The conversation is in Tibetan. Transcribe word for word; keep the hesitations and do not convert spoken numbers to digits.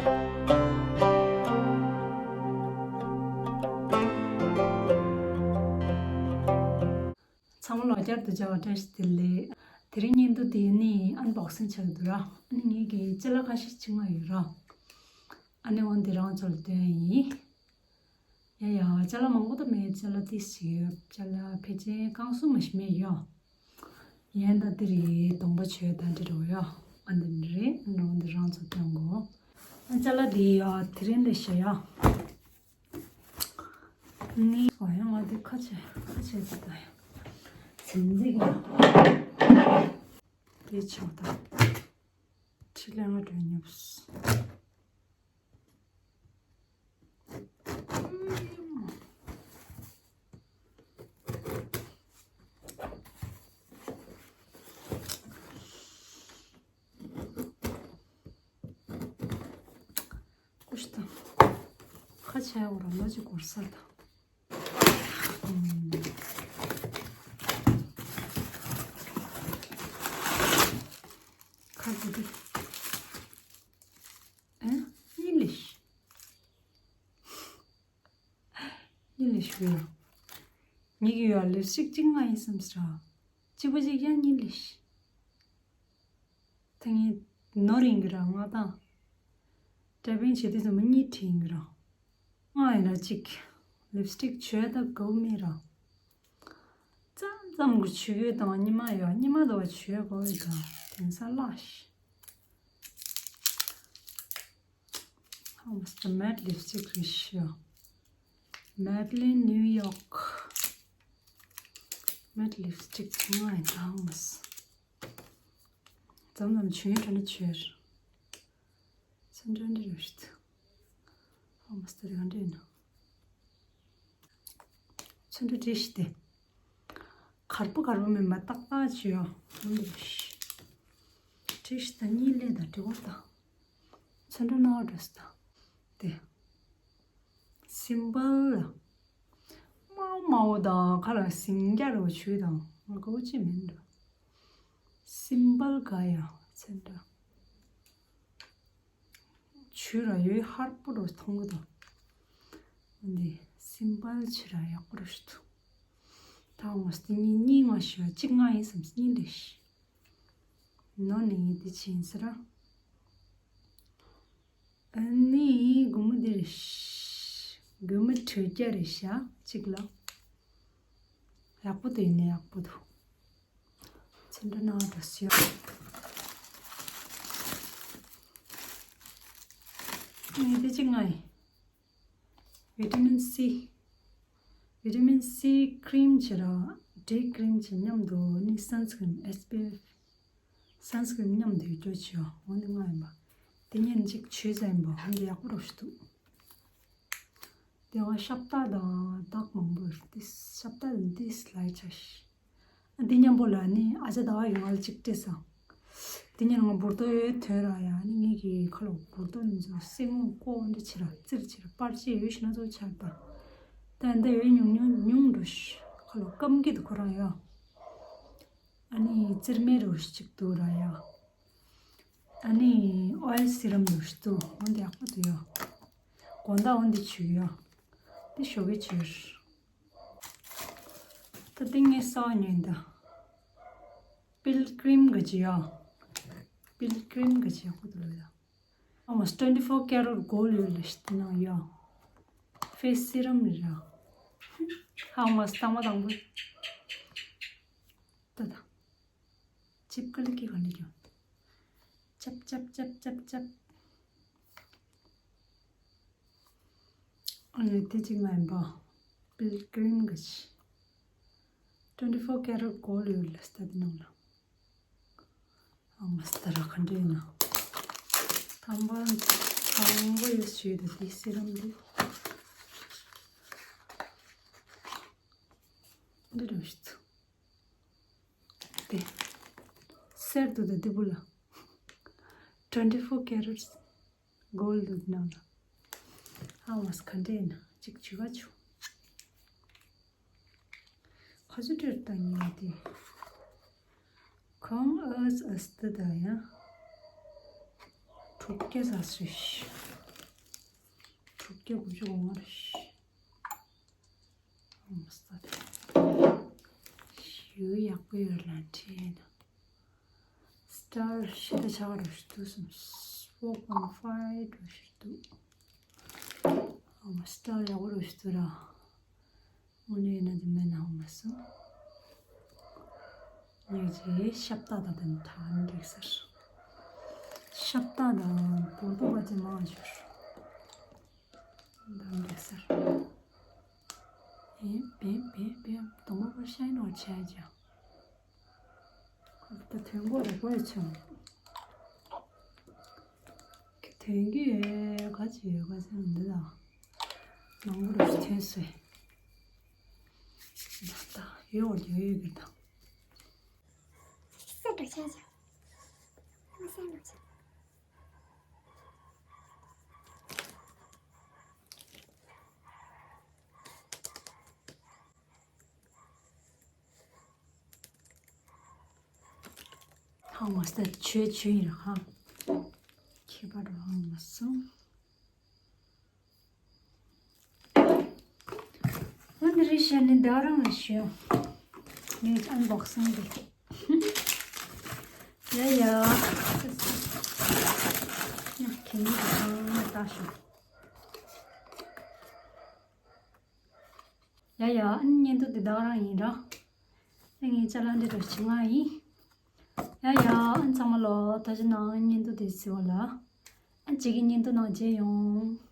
ཚང་མ་ལོ་བསྐྱར་དུ་མཇལ་བ་བཀྲ་ཤིས་བདེ་ལེགས། དེ་རིང་བརྙན་ཐུང་དེ་ནི་ཨན་བོག་སིང་བྱ་གི་འདུག་ར། ཨ་ནི་ངེད་ཀྱི་ཅ་ལག་ཁ་ཤས་ཅིག་མངགས་ཡོད་ར། ཨ་ནི་འོ་འདི་རང་ཚོར་སྟོན་ཡིན། ཡ་ཡ་ཅ་ལག་མང་པོ་ད་མེད། ཅ་ལག་ཏིས་ཅིག་ཡོད། ཅ་ལག་ཕལ་ཆེར་རྐང་སུ་མ་ཞིག་མེད་ཡོད། ཡན་ད་འདི་རེད། གདོང་པ་བྱོས་ད་འདི་རེད་ཡོད། ཨ་འདི་འདི་རེད། འོ་འདི་རང་ཚོར་སྟོན་གོ། ཨ་ཅ་ལག་འདི་ཡོད་དེ་རིང་འདི་བཞག་ཡོད། ནི་ཨོ་ཡང་ང་འདི་ཁ་ཕྱེ་ཁ་ཕྱེ་འདི་ད་ཡ། ཚན་རིག་ཡ། དེ་ཆོག་ད། ཁྲི་ལས་ང་གྲོན་ཉོབས། ཀུཤ་དང་། ཁ་ཆེ་འོ་ར་ལོ་ཅིག་འགོར་ས་དང་། ཁ་དེ་དེ། ཨེ། ཉི་ལིཤ། ཉི་ལིཤ་བུ་ཡ། ཉི་གི་ཡོ་ལིབ་སི་ཊིག་གཅིག་མངགས་ཡིན་བསམ་སི་ར། གཅིག་པ་གཅིག་ཡང་ཉི་ལིཤ། ད་ངས་ནོར་ཡིན་གི་ར་མངགས་དང་། ཊའི་པིང་བྱེད་དུས་ཙམ་པ་གཉིས་བྲིས་ཡིན་གི་ར། མངགས་ཡིན་ར་གཅིག་ལིབ་སི་ཊིག་བྱོས་ད་དགའ་བོ་མེད་ར། ཙམ་ཙམ་གི་བྱོས་ཡོད་དང་ཉི་མ་ཡོད། ཉི་མ་དོ་བ་བྱོས་དགོས་ཡོད་ད། དེང་སང་ལགས་ཤི། ཧ་མ་སི་ད་མེཊ་ལིབ་སི་ཊིག་རེད་ཤི། Maybelline New York། མེཊ་ལིབ་སི་ཊིག་ཚང་མ་ཡིན་ད་ཧ་མ་སི། ཙམ་ཙམ་བྱོས་ཡོད་ད་ནི་བྱོས། ཚོན་ཁྲ་འདི་རེད་ཤི། ཧ་མ་སི་ད་རེ་ག་འདྲ་ཡིན་ན། ཚོན་ཁྲ་བྲིས་ཤི་སྟེ། གར་པོ་གར་པོ་མིན་པ་ཏག་ཏག་བྱོས་ཡོ། འོན་ཏེ་བྲིས་ཤི་ད་གཉིས་ལས་ད་འབྲི་བ་ད། ཚོན་ཁྲ་ནང་འགྲོ་སི་ད། དེ། སིམ་པལ་ལ། དམའ་བོ་དམའ་བོ་དང་ཁ་ལ་ཟིང་རྒྱ་རུ་བྱོས་དང་ང་དགའ་བོ་ཅི་མིན་འགྲོ། སིམ་པལ་ག་ཡ་ཚོན་ཁྲ། ཆུ་ར་ཡོད་ཧར་པོ་རུ་མཐོང་གི་དང་། འདི་སིམ་པལ་ཆུ་ར་ཡག་པོ་རུ་ཞུ་ཐུ། ད་ངོ་སྟེ་གཉིས་གཉིས་ང་ཞུ་བ་གཅིག་ང་ཡིན་བསམ་གཉིས་ལས་ཤི། ནོ་ནི་འདི་ཕྱིན་ཟེར་ར། ཨ་ནི་དགུ་མོ་འདི་རེད་ཤི། དགུ་མོ་དྲོད་རྒྱ་རེད་ཤ་གཅིག་ལ། ཡག་པོ་འདུག་ཡིན་ནའི་ཡག་པོ་འདུག་ཚོན་ཁྲ་ནང་དུ་ཞུ། ངས་འདི་གཅིག་ང་ཡིན། བི་ཊ་མིན་སི། བི་ཊ་མིན་སི་ཀྲིམ་བྱེད་ར། ཌེ་ཀྲིམ་བྱེད་མཉམ་དུ་ནི་སན་སི་ཀྲིམ་ཨེས་པི་ཨེཕ། སན་སི་ཀྲིམ་མཉམ་དུ་ཡོད་རྒྱུ་བྱེད་འོ་འདི་ང་ཡིན་པ། དེ་ཉིན་གཅིག་བྱོས་ཟ་ཡིན་པ་འོ་འདི་ཡག་པོ་རོ་ཞིག་འདུག་དེ་བ་ཤབ་ཏ་དང་དག་མང་པོ་ཡོད་དེ་ཤབ་ཏ་དང་དེ་སི་ལའི་ཆ་ཤི། འདི་མཉམ་པོ་ལ་ནི་ཨ་ཅག་ཟླ་བ་ཡོང་བ་ལ་གཅིག་སྤྲད་སོང་། དེ་ཉིན་ང་འབུར་ཏོ་ཡོད་ཐོན་ར་ཡ་ནི་ངེད་ཀྱི་ཁ་ལོ་འབུར་ཏོ་ནི་ཚོ་སེ་མོ་ཀོ་འདི་ཆེ་ར་ཙིར་ཆེ་ར་པར་ཆེ་ཡོད་ཤི་ན་ཚོ་ཆར་ད། ད་འདི་ཡོད་ཉུང་ཉུང་ཉུང་འགྲོ་ཤི་ཁ་ལོ་སྐམ་གི་འདུག་ཁོ་རང་ཡ། ཨ་ནི་ཙིར་མེ་རུ་ཤི་གཅིག་འདུག་ར་ཡ། ཨ་ནི་ཨོ་ཡལ་སི་རམ་རུ་ཤི་འདུག་འོ་འདི་ཡག་པོ་འདུག་ཡ། དགོང་དག་འོ་འདི་བྱུག་ཡ། འདི་ཞོགས་ཀས་བྱུག་ད་ཏིང་ངེ་ས་ཉོས་ད། པིལ་ཀྲིམ་ག་ཅི་ཡ། པིལ་ཀྲིམ་ག་ཅི་ཡ་ཁོ་ད་ལོ་ཡ། ཨ་མ་ཊུ་ཝེན་ཊི་ཕོར་ཀེ་རེཊ་གོལ་ཡོད་ལ་ཤི་ཏི་ན་ཡ། ཕེ་སི་སི་རམ་རེད་ར། ཨ་མ་སྟག་མ་དང་པོ། ད་ད། ཅིབ་ཀ་ལི་ཀི་ག་ལི་ཀྱོ། ཅབ་ཅབ་ཅབ་ཅབ་ཅབ། ཨ་ནི་དེ་གཅིག་མ་ཡིན་པ། པིལ་ཀྲིམ་གི་ཆི། ཊུ་ཝེན་ཊི་ཕོར་ཀེ་རེཊ་གོལ་ཡོད་ལ་སྟ་དེ་ནང་ལ། ཨ་མ་སྟ་ར་ག་འདྲ་ཡིན་ན། དང་པོ་དང་པོ་ཡོད་ཞུས་དུ་དེ་སི་རམ་དེ། འདི་རུ་ཞིག་ཚུགས། དེ། གསེར་དུ་དེ་དེ་བུ་ལ། ཊུ་ཝེན་ཊི་ཕོར་ཀེ་རེཊ་གོལ་དུ་ནང་ལ། ཨ་མ་སི་ག་འདྲ་ཡིན་ན་གཅིག་བྱུག་ག་བྱུག་ཁ་ཆུ་སྤྲོད་བཏང་ཡིན་དེ། ཁོང་ཨ་ཨ་སྟི་ད་ཡ། དྲུག་སྐྱེ་ས་སུ་ཤི། དྲུག་བརྒྱ་དགུ་བཅུ་གོ་ལྔ་རེད། ཨོ་མ་སི་ཊར་ཞུ་ཡག་པོ་ཡོད་ལ་འདྲེན། སི་ཊར་ཞེ་དྲག་ཆག་འགྲོ་ཞིག་འདུག་སམ། ཕོར་པོའིན་ཕའིབ་འགྲོ་ཞིག་འདུག་ཨོ་མ་སི་ཊར་ཡག་པོ་འགྲོ་ཞིག་འདུག་ར། དངོས་གནས་ཡིན་ན་འདི་མེད་ན་འོང་མ་སོང་། ངས་ཀྱི་ཤབ་ཏ་དང་དེ་ཐང་འགྲིག་ཟེར། ཤབ་ཏ་དང་བོ་ཏོ་བ་ཅི་མང་ཞོར། དང་འགྲིག་ཟེར། ཨེ་བེ་བེ་བེ་དང་པོ་བར་ཤ་ཡིན་ནོ་ཆ་ཅང་། ཁོ་ད་དོན་གོ་རེ་གོ་ཡི་ཆུང་། དོན་གྱི་ག་ཅི་ཡོད་ག་ཟེར་འདི་དང་། མང་པོ་རུ་ཐོན་སོས། ད་ཡོད་ཡོད་ཡོད་གི་དང་། སེ་འགྲོ་ཆ་ཆ། ཨ་སེ་འགྲོ་ཆ། ཧང་མ་སྟེ་ཆོས་ཆོས་ཡིན་ཧ། ཁྱད་པར་རང་མ་སོང་། ཨ་ནི་རི་ཤ་ནི་ད་རང་ལ་ཞུ། ངས་ཨན་བོག་སིང་རེད། ཡ་ཡ། ཁྱེད་ནི་གང་ལ་ལྟ་ཞུ། ཡ་ཡ། ཨ་ནི་བརྙན་ཐུང་འདི་དག་རང་ཡིན་ར། ཨ་ངའི་ཅ་ལག་འདི་འདྲ་ཞིག་ང་ཡིན། ཡ་ཡ། ཨ་ནི་ཚང་མ་ལོ་ད་ཅི་ནང་བརྙན་ཐུང་འདི་གཟིགས་པ་ལ། ཨ་ཅིག་གི་བརྙན་ཐུང་ནང་མཇལ་ཡོང་།